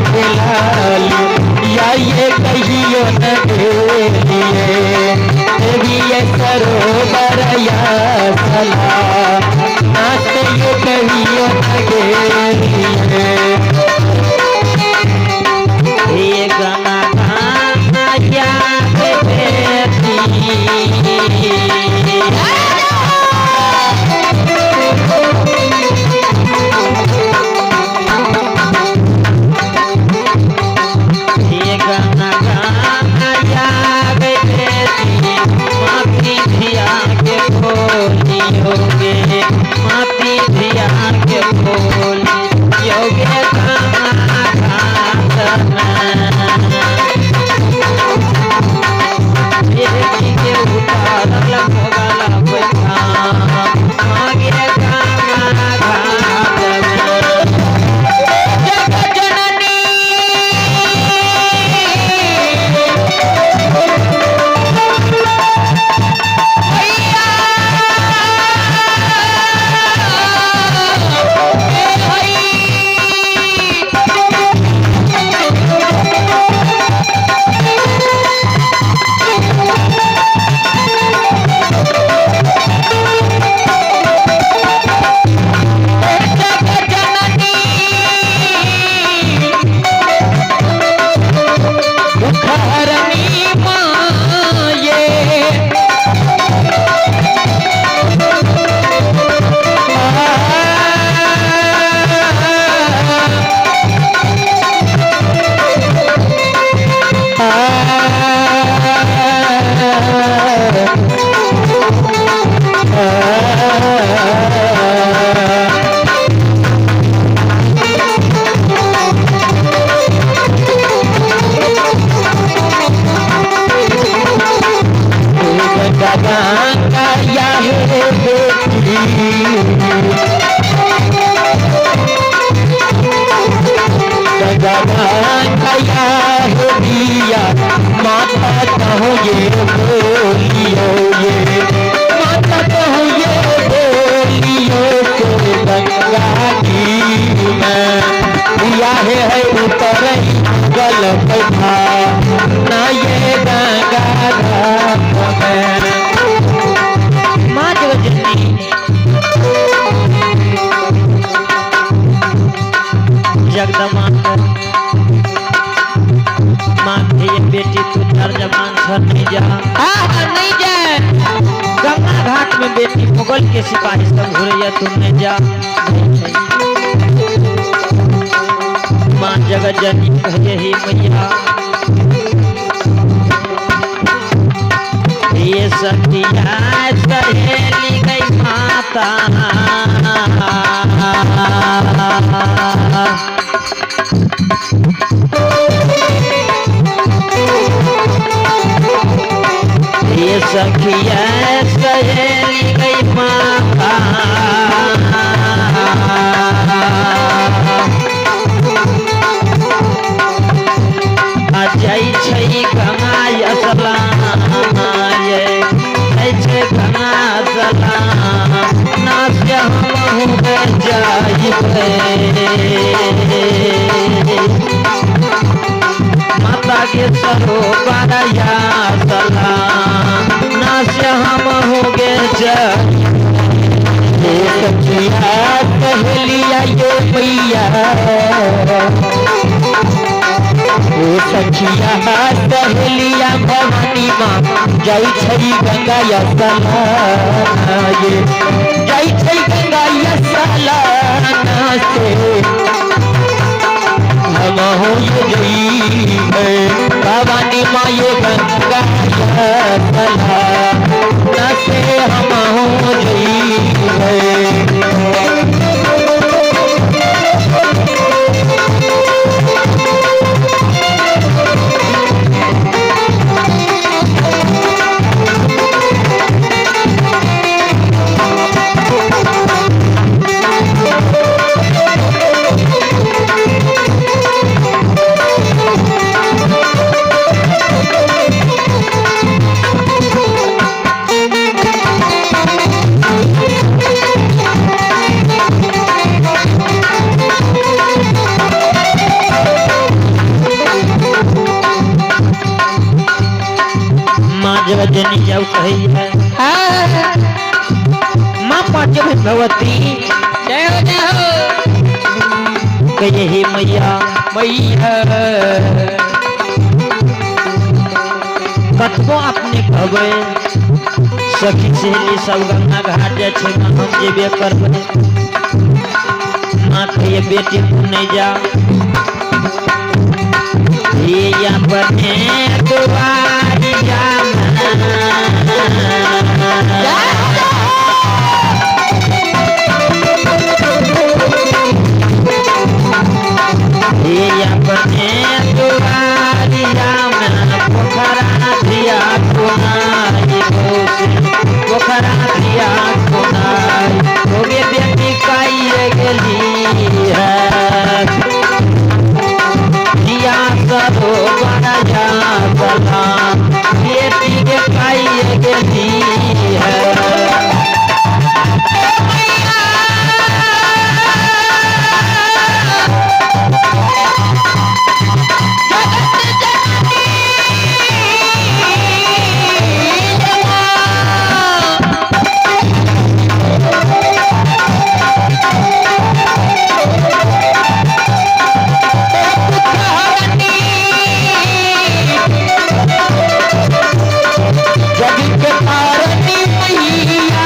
खेलाली या ये कहियो न गेलिए देवी ये सरोवर या सला नाच ये कहियो न गेलिए। ये गाना गाना याद बेटी ये गाना गाना याद बेटी माती धिया के बोली होगे माती धिया के बोली योगे गाना घाट में बेटी के उतारल भगल बैठा आगे गाना घाट में जग जननी भैया ए भई जग जननी दुखहरनी माये गंगा या हे बेटी गंगा या हे दिया माता कहो ये बोलियो ये माता कहो ये बोलियो के गंगा की मैं दिया है उतर गल बैठा ना ये गंगा घाट में। माँ जगत जननी जगदम्बा माँ ये बेटी तू चार जबान छर नहीं जा नहीं जाए गंगा घाट में बेटी मुगल के सिपाही सब घुरैया तुम नहीं जा नहीं। माँ जगत जननी कहे ही मैया ये सखिया सहेली गई माता ये सखिया सहेली गई माता अजय छै गंगा असलाम ये जय छै गंगा असलाम नाच हम जाइबे माता के सरोवर या सलाम नाच हम होगे जाइबे। सखिया सहेलिया ये मैया ओ सखिया सहेलिया भवानी माँ जाई छई गंगा या सलाना ये जाई छई गंगा या सलाना से हम हो ये गई है भवानी माँ ये गंगा या सलाना से हम हो गई है। जे नहीं जाऊ कहैया। हाँ। माँ पाँचों बहन भगवती जय हो जय हो। कहिए हे मैया मैया। कतबो अपने कहबै सखी सहेली सब गंगा घाट जाइ छै, माँ हम जेबे करबै। माँ कहिए बेटी तू नहीं जा, हे अपने दुआरिया हे अपने दुआरिया में पोखरा धिया कोनाई घोष पोखरा धिया कोनाई होगे बेटी काइए गेली है धिया सरोवर या सलाम बेटी के काइए गेली है। जग के तारनी मैया।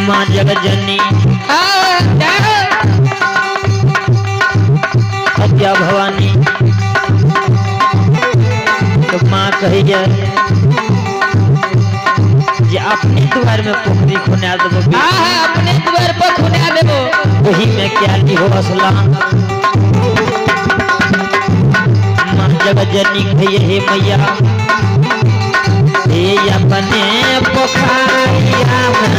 माँ जगजननी हाँ, जय हो। अज्ञा भवानी तो माँ कहिए जे अपने द्वार में पोखरी खुना देबो। हाँ हाँ, अपने द्वार पर खुना देबो। वही में क्या ली हो असलाम। माँ जगजननी कहिए हे मैया हे अपने पोखरिया में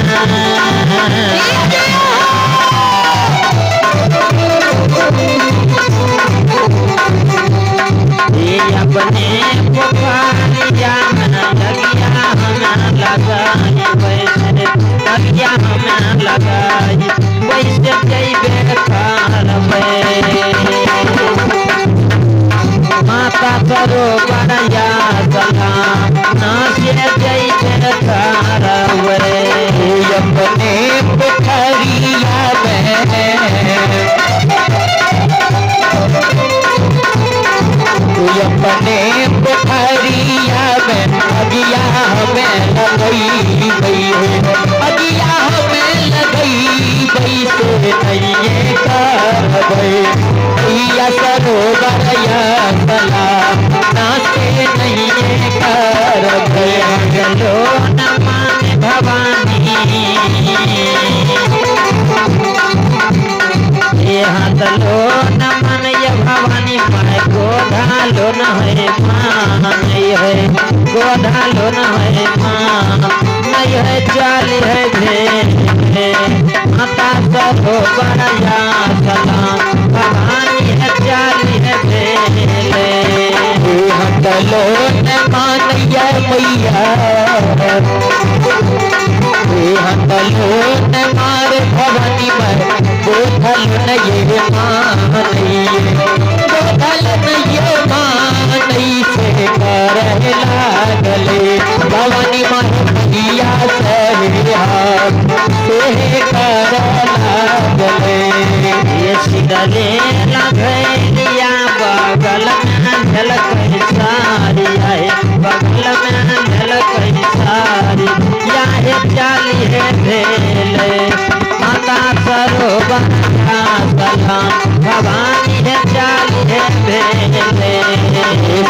हे अपने पोखरिया में अगिया हमें लगाई वैसे अगिया हमें लगाई वैसे जैबे करबै। माता सरोवर या सलाम नाचे जैबे करबै। अपने पोखरिया में अपने पोखरिया में अगिया हमें लगई गई है अगिया हमें लगई गई से नहीं करबै मैया सरोवर या सलाम नाचे नहीं करबै। चलो न माने भवानी ये हाथ लो न मन ये भवानी मैं गोधालो न है माँ नहीं है गोधालो न है माँ नहीं है चाल है भे माता सरोवर या सलाम भवानी है चाल है भेले। हटलो न मानैया मैया हटलो न मार भवानी मैं गोधल न ये मानैये गोधल न ये मानई से कर लागले भवानी माँ मैया सहे हाथ से कर लागले।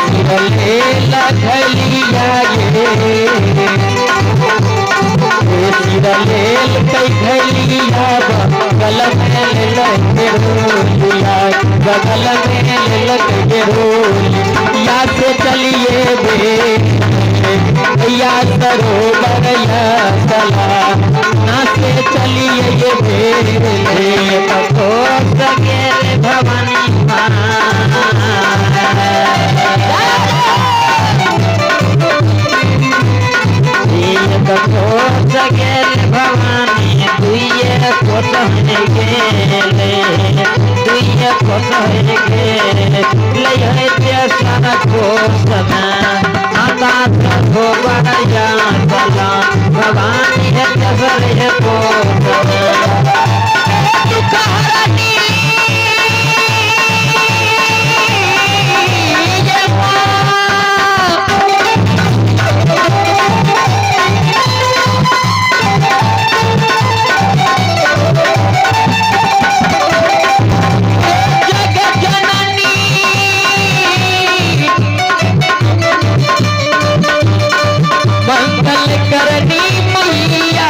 सिरले लखलिया ये, सिरले कैखलिया बगल में लगे रोलिया, बगल में लगे रोलिया से चलिए बे भैया सरोवर या सला ना से चलिए ये बेले। को सगेल भवानी माँ, एक कोस गेल भवानी, दुइये कोस गेले, दुइये कोस गेल लै है तेसर कोस में माता सरोवर या सला भवानी है तेसर है कोस में। दुख हरनी ये माँ। जग जननी मंगल करनी मैया,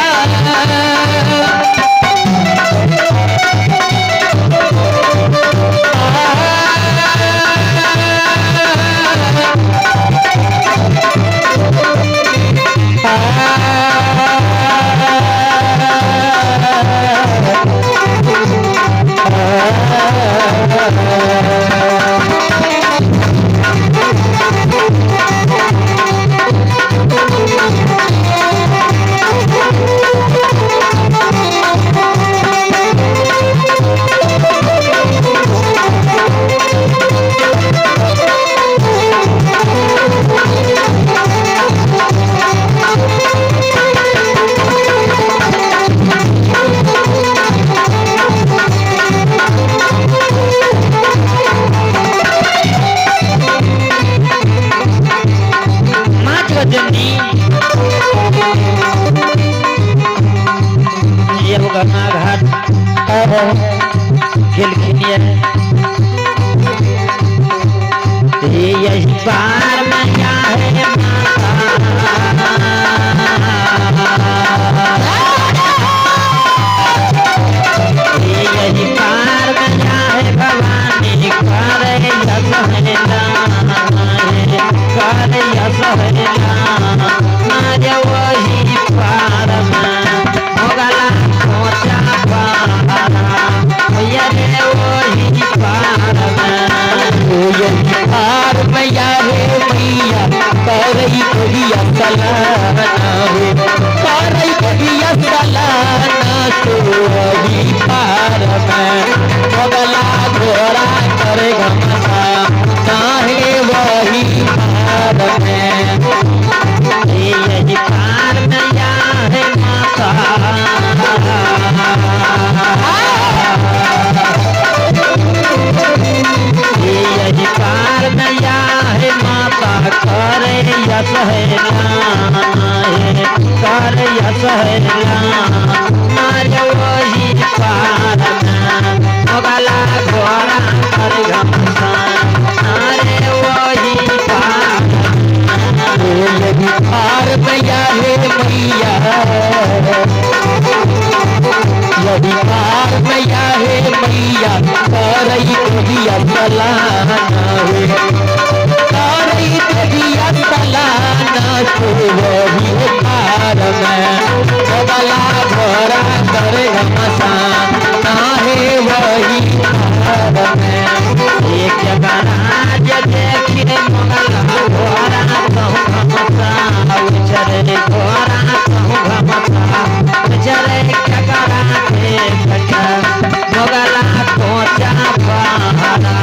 माँ जगजननी ये गंगा घाट गेलखिन ये यही पार मैया है माता, ये यही पार मैया है भवानी, कर यश है लाना है, कर यश है लाना वही पार में मोगला पहुँचा पारा मैया रे वही पार में। यही पार मैया हे मैया करई कोहिया सलाना हे, करई कोहिया सलाना तो वही पार में बगला घोड़ा करे घमसा काहे वही पार में। यही पार मैया है माता, यही पार मैया है माता, करे यश है लाना है, कर यश है लाना वही पार में मोगला घोड़ा कर घमसान अरे वही पार। यही पार मैया हे मैया, यही पार मैया हे मैया करई कोहिया सलाना हे, करई कोहिया सलाना तो वही पार में बगला घोड़ा करे घमसान काहे वही पार में। एक राज देखिए मोगला घोड़ा कहूँ घमसा उचरे, घोड़ा कहूँ घमसा उचरे ककरा देख मोगला पहुँचा पहाड़ा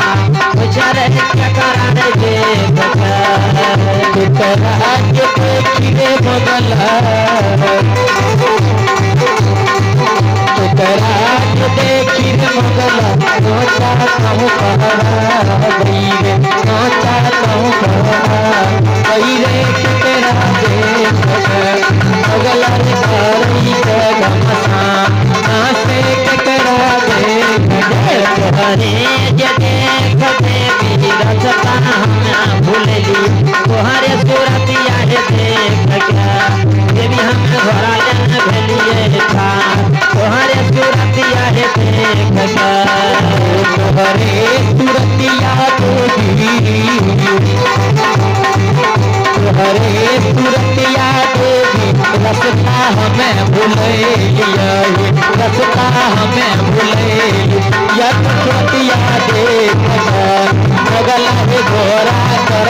उचरे ककरा देख। राज देखिए मोगला, राज देखिए मोगला नोचा कहूँ पहाड़ा गई रे, नोचा कहूँ पहाड़ा गई रे केकरा देख मोगला रे करई के घमसान नासे केकरा देख। हरे देख देवी रचता हम भूलली तोहरे सूरतिया हे देख के। देवी हम घोड़ा लेने भेलिए ठार तोहरे सूरतिया हे देख के। तोहरे सूरतिया देवी, तोहरे सूरतिया देवी, रसता हमें भूलिया, रसता हमें भूलिया। सूरतिया देख बगल घोड़ा कर